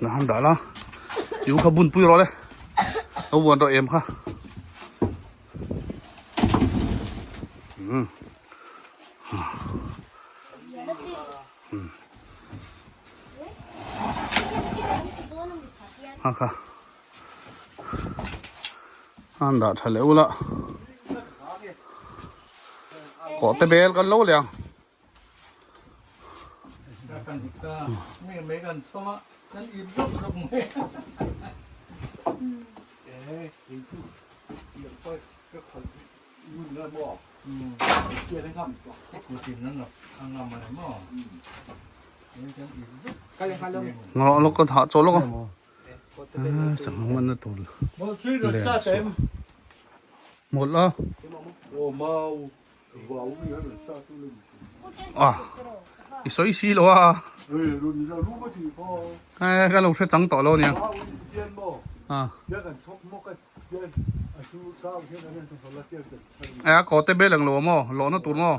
Na han dah la i u kha bun pui rawh le lo vuan rawh em kha umm kha kha han dah tha leh ula kawh te bel kan lo leh ang. Ngawh lawk ka thah chaw lawk a sangha man na tur len chhuah mawlh a. A i sawi si lo a e ka lo hre chang tawh lo nia a e a kaw te bel ang lo maw lawhna tur maw.